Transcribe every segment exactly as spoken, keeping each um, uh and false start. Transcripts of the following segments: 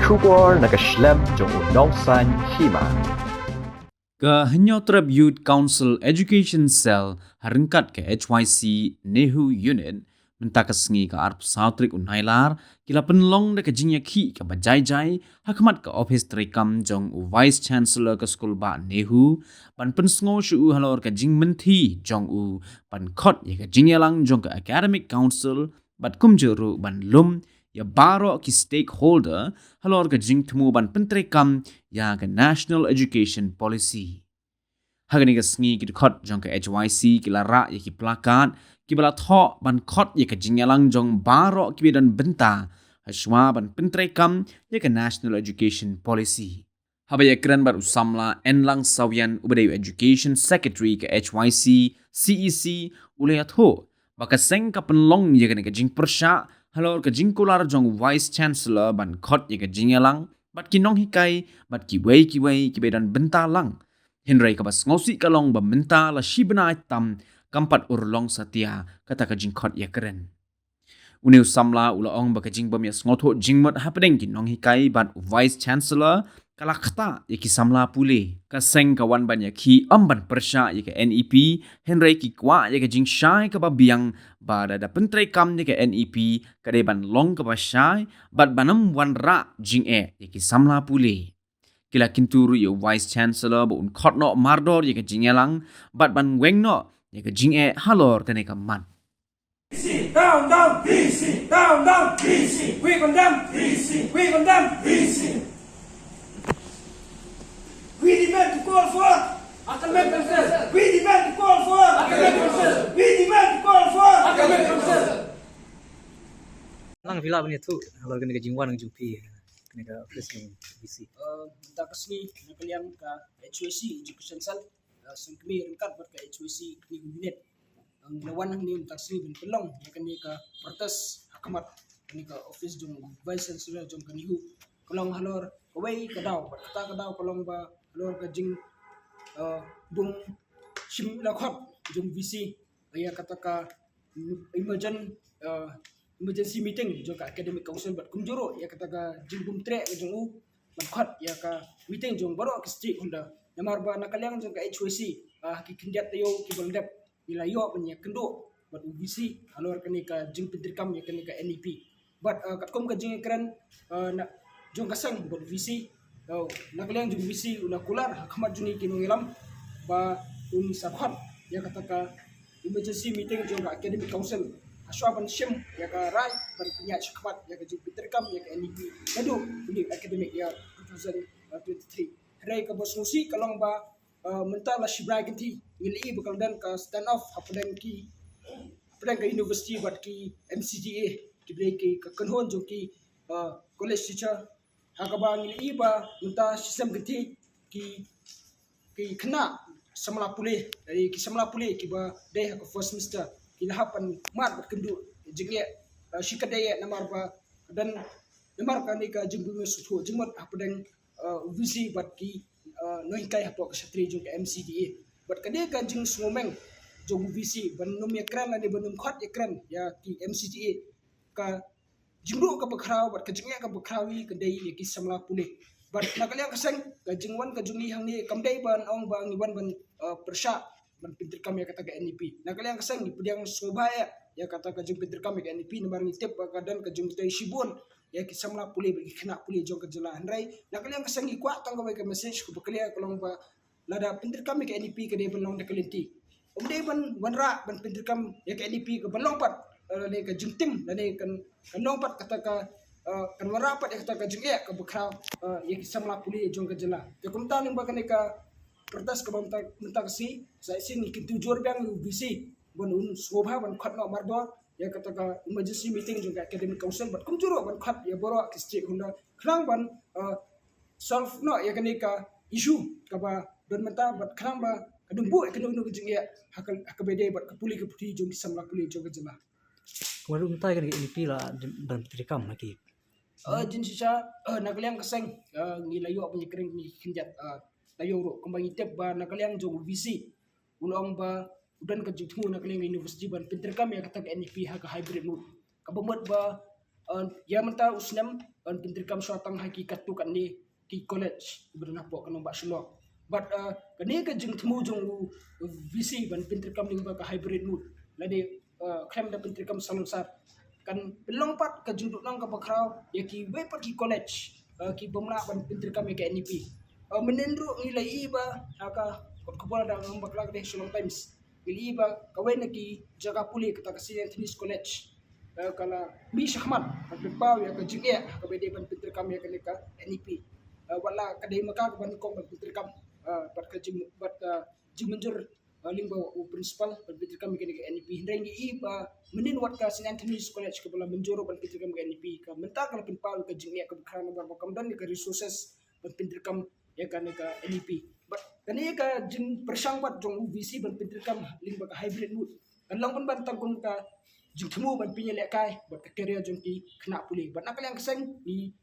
Khubor na ka shlem jong u nongsaiñ hima. Ka Hynñiewtrep Youth Council Education Cell ha ryngkat ka H Y C NEHU Unit mynta ka sngi ka arphew saw tarik u Nailar ki la pynlong da ka jingïakhih kaba jai jai ha khmat ka ophis treikam jong u Vice Chancellor ka skul bah NEHU ban pynsngew sha u halor ka jingmynthi jong u ban khot ïa ka jingïalang jong ka Academic Council bad kumjuh ruh ban lum ïa baroh ki stakeholder halor ka jingthmu ban pyntreikam ïa ka National Education Policy. Ha kane ka sngi ki dkhot jong ka H Y C ki la rah ïa ki placard kiba la thoh ban khot ïa ka jingïalang jong baroh kiba don bynta hashwa ban pyntreikam ïa ka National Education Policy. Haba ïakren bad u samla Enlang Sawian uba dei u Education Secretary ka H Y C C E C u la ïathuh ba ka seng ka pynlong ïa kane ka jingpyrshah halor ka jingkular jong u Vice Chancellor ban khot ïa ka jingïalang bad ki nonghikai bad kiwei kiwei kiba don bynta lang. Hynrei kaba sngewsih ka long ba mynta la shi bnai tam kam pat urlong satia kata ka jingkhot ïakren. Une u samla u la ong ba ka jingbym ïasngewthuh jingmut hapdeng ki nonghikai bad u Vice Chancellor ka la ktah ïa ki samla pule. Ka seng ka wan ban ïakhih ym ban pyrshah ïa ka N E P, hynrei ki kwah ïa ka jingshai kaba biang ba da da pyntreikam ïa ka N E P ka dei ban long kaba shai bad ban ym wanrah jingeh ïa ki samla pule. Ki la kyntu ruh ïa u Vice Chancellor ba un khot noh mardor ïa ka jingïalang bad ban weng noh ïa ka jingeh halor kane ka mat. V C, down, down. V C, down, down. V C, we condemn. V C, we condemn. V C. We demand to call for academic council. We demand to call for academic council. We demand to call for academic council. Lang vila bani tu, halor kane ka jingwan jong phi, kane ka office jong V C. Eh, mynta ka sngi, na ka liang ka H Y C Education Cell, eh, sngewkmen ryngkat bad ka H Y C NEHU Unit. Ngi la wan hangne mynta ka sngi ban pynlong ïa kane ka protest ha khmat kane ka office jong Vice Chancellor jong ka NEHU. Ka long halor kawei ka daw, bad kata ka daw ka long ba halor ka jing, eh, bym shim la khot jong V C ïa kata ka emergen-, eh, emergency meeting jong ka Academic Council bad kumjuh ruh ïa kata ka jingbym treh ka jong u ban khot ïa ka meeting jong baroh ki stakeholder. Namar ba na ka liang jong ka H Y C, ah, ki khyndiat taïew kiba la dep ngi la ïoh ban ïakynduh bad u V C halor kane ka jingpyntreikam ïa kane ka N E P. Bad, ah, katkum ka jingïakren, ah, na jong ka seng bad u V C, ah, na ka liang jong u V C u la kular ha khmat jong ngi ki nongïalam ba un sa khot ïa kata ka emergency meeting jong ka Academic Council hashwa ban shim ïa ka rai ban pynïaid shakhmat ïa ka jingpyntreikam ïa ka N E P naduh une u academic year two thousand twenty-three. Hynrei kaba sngewsih ka long ba, uh, mynta la shi bnai kynthih ngi la ïohi ba ka la don ka stand off hapdeng ki, hapdeng ka university bad ki M C T A, kiba dei ki ka kynhun jong ki, uh, college teacher. Ha kaba ngi la ïohi ba mynta shisnem kynthih ki, ki khynnah samla pule, eh, ki samla pule kiba dei ha ka first semester ki la hap ban mad bad kynduh jingeh, eh, shikatdei eh namar ba don, namar kane ka jingbym sngewthuh jingmut hapdeng, eh, u V C bad ki, eh, nonghikai hapoh ka shatri jong ka M C T A. Bad kane ka jingsngewmeng jong u V C ban ym ïakren lane ban ym khot ïakren ïa ki M C T A, ka jingduh kaba khraw bad ka jingeh kaba khraw hi ka dei ïa ki samla pule. Bad na ka liang ka seng, ka jingwan ka jong ngi hangne kam dei ban ong ba ngi wan ban, uh, pyrshah ban pyntreikam ïa kata ka N E P. Na ka liang ka seng ngi pdiang sngewbha ïa, ïa kata ka jingpyntreikam ïa ka N E P namar ngi tip ba ka don ka jingmyntoi shibun ïa ki samla pule bad ki khynnah pule jong ka jylla. Hynrei na ka liang ka seng ngi kwah tang kawei ka message kaba clear ka long ba lada pyntreikam ïa ka N E P ka dei ban long da ka lynti. Ym dei ban wanrah ban pyntreikam ïa ka N E P ka ban long pat, eh, lane ka jingtim, lane kan, kan long pat kata ka, eh, kan wanrah pat ïa kata ka jingeh kaba khraw, eh, ïa ki samla pule jong ka jylla. Te kumta lyngba kane ka protest kaba mynta, mynta ka sngi, sa shisien ngi kyntu jur biang ïa u V C ban un sngewbha ban khot noh mardor ïa kata ka emergency meeting jong ka Academic Council bad kumjuh ruh ban khot ïa baroh ki stakeholder khnang ban, eh, solve noh ïa kane ka issue kaba don mynta bad khnang ba kan ym buh ïa kano kano ka jingeh ha ka, ha kaba ïadei bad ka pule ka puthi jong ki samla pule jong ka jylla. Kumno mynta ïa kane ka N E P la dang, dang treikam ha ki? Eh, jingshisha, eh, na ka liang ka seng, eh, ngi la ïoh ban ïakren ngi khyndiat, eh, la ïoh ruh kumba ngi tip ba na ka liang jong u V C u la ong ba u don ka jingthmu na ka liang ka university ban pyntreikam ïa kata ka N E P ha ka hybrid mode. Kaba mut ba, eh, ïa mynta u snem, ban pyntreikam shuwa tang ha ki katto katne ki college ba don hapoh ka nongbah Shillong. Bad, uh, kane ka jingthmu jong u V C ban pyntreikam lyngba ka hybrid mode lane, uh, khlem da pyntreikam salonsar kan pynlong pat ka jingduhnong kaba khraw ïa kiwei pat ki college, uh, ki bym lah ban pyntreikam ïa ka N E P. Uh, mynhynnin ruh ngi la ïohi ba ha ka kot khubor da ngi bakla ka dei Shillong Times, ngi la ïohi ba kawei na ki jaka pule, kata ka Saint Anthony's College, eh, ka la mih shakhmat ban pynpaw ïa ka jingeh kaba dei ban pyntreikam ïa kane ka N E P. Eh, wat la ka dei ma ka kaba nyngkong ban pyntreikam, eh, bad ka jing, bad ka jingmynjur, eh, lyngba u principal ban pyntreikam ïa kane ka N E P. Hynrei ngi ïohi ba mynhynnin wat ka Saint Anthony's College kaba la mynjur ban pyntreikam ïa ka N E P, ka mynta ka la pynpaw ïa ka jingeh kaba khraw namar ba kam don ïa ka resources ban pyntreikam ïa kane ka N E P. Bad kane ka jingpyrshang bad jong u V C ban pyntreikam lyngba ka hybrid mode kan long pynban tang kum ka jingthmu ban pynïalehkai bad ka career jong ki khynnah pule. Bad na ka liang ka seng ngi,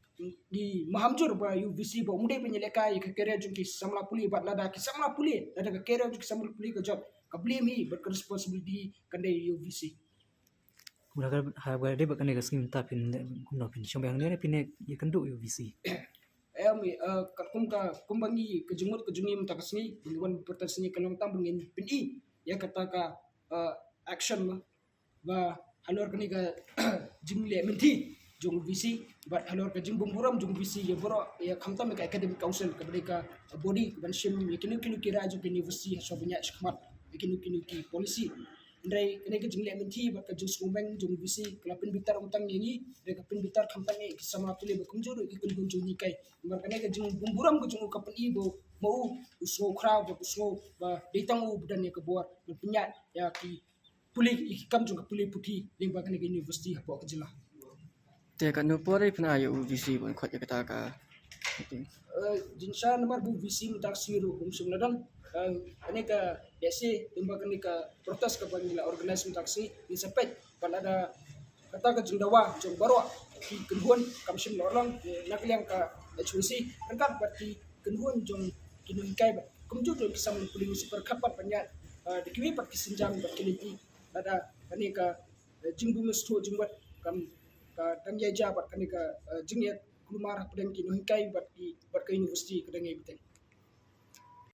ngi maham jur ba ïa u V C ba um dei ban ïalehkai ïa ka career jong ki samla pule, bad lada ki samla pule, lada ka career jong ki samla pule ka jot, ka blame hi bad ka responsibility kan dei ïa u V C. Kumba ka, ha ba dei ba kane ka sngi mynta phin, kumno phin shong biang ne phin ïakynduh ïa u V C? Em, eh, katkum ka, kumba ngi, ka jingmut ka jong ngi mynta ka sngi, ba ngi wan pyrta sngi ka long tang ba ngin pyni ïa kata ka, eh, action ma, ba halor kane ka jingleh mynthi jong u V C bad halor ka jingbymburom jong u V C ïa baroh, ïa khamtam ïa ka academic council kaba dei ka body kaban shim ïa kino kino ki rai jong ka university ha shuwa ban ïaid shakhmat ïa kino kino ki policy. Hynrei kane ka jingleh mynthi bad ka jingsngewbha jong u V C ka la pynbitar ym tang ïa ngi, hynrei ka pynbitar khamtam ïa ki samla pule bad kumjuh ruh ïa ki kynhun jong u Nonghikai. Namar kane ka jingbymburom ka jong u ka pyni ba ma u u sngew khraw bad u sngew ba dei tang u ba don ïa ka bor ban pynïaid ïa ki pule, ïa ki kam jong ka pule puthi lyngba kane ka university hapoh ka jylla. Te katno por ei phin ai ïa u V C ban khot ïa kata ka meeting? Eh, jingshisha namar ba u V C mynta ka sngi ruh um shym la don. Eh, kane ka, ïa se, lyngba kane ka protest kaba ngi la organize mynta ka sngi, ngin sa peit bad lada kata ka jingdawa jong baroh ki kynhun kam shym la urlong, eh, na ka liang ka H Y C ryngkat bad ki kynhun jong ki Nonghikai bad kumjuh jong ki samla pule, ngin sa pyrkhat bad ban ïaid, eh, da kiwei pat ki sienjam bad ki lynti lada kane ka, eh, jingbymsngewthuh jingwad kam, ka dang ïaid bad kane ka, eh, jingïaid kulmar hapdeng ki Nonghikai bad ki, bad ka university ka dang ïaid bteng.